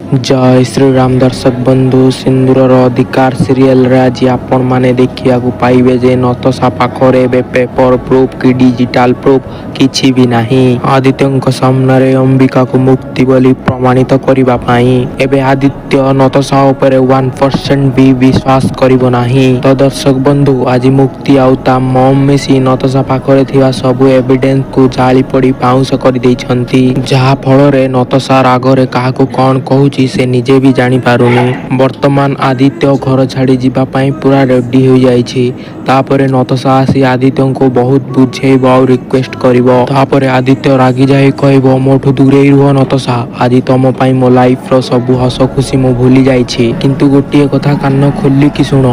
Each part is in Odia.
ଜୟ ଶ୍ରୀରାମ ଦର୍ଶକ ବନ୍ଧୁ, ସିନ୍ଦୁରର ଅଧିକାର ସିରିଏଲରେ ଆଜି ଆପଣମାନେ ଦେଖିବାକୁ ପାଇବେ ଯେ ନତସା ପାଖରେ ଏବେ ପେପର ପ୍ରୁଫ୍ କି ଡିଜିଟାଲ ପ୍ରୁଫ୍ କିଛି ବି ନାହିଁ ଆଦିତ୍ୟଙ୍କ ସାମ୍ନାରେ ଅମ୍ବିକାକୁ ମୁକ୍ତି ବୋଲି ପ୍ରମାଣିତ କରିବା ପାଇଁ। ଏବେ ଆଦିତ୍ୟ ନତସା ଉପରେ 1% ବି ବିଶ୍ୱାସ କରିବ ନାହିଁ। ତ ଦର୍ଶକ ବନ୍ଧୁ, ଆଜି ମୁକ୍ତି ଆଉ ତା ମମ୍ ମିଶି ନତସା ପାଖରେ ଥିବା ସବୁ ଏଭିଡେନ୍ସକୁ ଜାଳି ପୋଡ଼ି ପାଉଁଶ କରିଦେଇଛନ୍ତି, ଯାହା ଫଳରେ ନତସା ରାଗରେ କାହାକୁ କଣ କହୁଛି ସେ ନିଜେ ବି ଜାଣିପାରୁନି। ବର୍ତ୍ତମାନ ଆଦିତ୍ୟ ଘର ଛାଡ଼ି ଯିବା ପାଇଁ ପୁରା ରେଡି ହୋଇଯାଇଛି। ତାପରେ ନତସା ଆସି ଆଦିତ୍ୟଙ୍କୁ ବହୁତ ବୁଝେଇବ ଆଉ ରିକ୍ୱେଷ୍ଟ କରିବ। ତାପରେ ଆଦିତ୍ୟ ରାଗି ଯାଇ କହିବ, "ମୋଠୁ ଦୂରେଇ ରୁହ ନତସା। ଆଜି ତମ ପାଇଁ ମୋ ଲାଇଫର ସବୁ ହସ ଖୁସି ମୁଁ ଭୁଲି ଯାଇଛି। କିନ୍ତୁ ଗୋଟିଏ କଥା କାନ ଖୋଲିକି ଶୁଣ,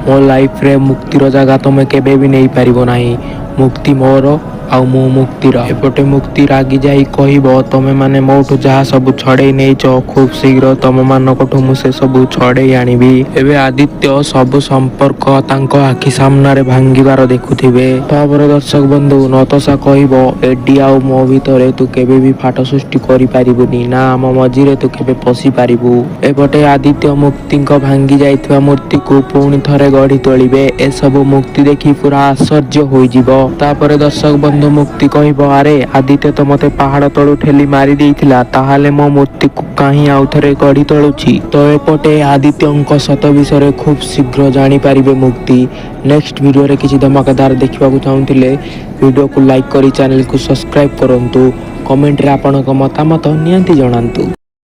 ମୋ ଲାଇଫରେ ମୁକ୍ତିର ଜାଗା ତମେ କେବେ ବି ନେଇପାରିବ ନାହିଁ। ମୁକ୍ତି ମୋର ଆଉ ମୁଁ ମୁକ୍ତିର।" ଏପଟେ ମୁକ୍ତି ରାଗି ଯାଇ କହିବ, "ତମେ ମାନେ ମୋଠୁ ଯାହା ସବୁ ଛଡେଇ ନେଇଛ, ଖୁବ ଶୀଘ୍ର ତମ ମାନଙ୍କଠୁ ମୁଁ ସେ ସବୁ ଛଡେଇ ଆଣିବି।" ଏବେ ଆଦିତ୍ୟ ସବୁ ସମ୍ପର୍କ ତାଙ୍କ ଆଖି ସାମ୍ନାରେ ଭାଙ୍ଗିବାର ଦେଖୁଥିବେ। ତାପରେ ଦର୍ଶକ ବନ୍ଧୁ, ନତସା କହିବ, "ଏଡି ଆଉ ମୋ ଭିତରେ ତୁ କେବେ ବି ଫାଟ ସୃଷ୍ଟି କରିପାରିବୁନି, ନା ଆମ ମଝିରେ ତୁ କେବେ ପଶି ପାରିବୁ।" ଏପଟେ ଆଦିତ୍ୟ ମୁକ୍ତିଙ୍କ ଭାଙ୍ଗି ଯାଇଥିବା ମୂର୍ତ୍ତିକୁ ପୁଣି ଥରେ ଗଢି ତୋଳିବେ। ଏସବୁ ମୁକ୍ତି ଦେଖି ପୁରା ଆଶ୍ଚର୍ଯ୍ୟ ହୋଇଯିବ। ତାପରେ ଦର୍ଶକ ବନ୍ଧୁ, ମୁକ୍ତି କହିବ, "ଆରେ, ଆଦିତ୍ୟ ତ ମତେ ପାହାଡ ତଳୁ ଠେଲି ମାରି ଦେଇଥିଲା, ତାହେଲେ ମୋ ମୂର୍ତ୍ତିକୁ କାହିଁ ଆଉ ଥରେ ଗଢି ତୋଳୁଛି?" ତ ଏପଟେ ଆଦିତ୍ୟଙ୍କ ସତ ବିଷୟରେ ଖୁବ ଶୀଘ୍ର ଜାଣିପାରିବେ ମୁକ୍ତି। ନେକ୍ସଟ ଭିଡ଼ିଓରେ କିଛି ଧମାକାଦାର ଦେଖିବାକୁ ଚାହୁଁଥିଲେ ଭିଡ଼ିଓକୁ ଲାଇକ୍ କରି ଚ୍ୟାନେଲକୁ ସବସ୍କ୍ରାଇବ କରନ୍ତୁ। କମେଣ୍ଟରେ ଆପଣଙ୍କ ମତାମତ ନିହାତି ଜଣାନ୍ତୁ।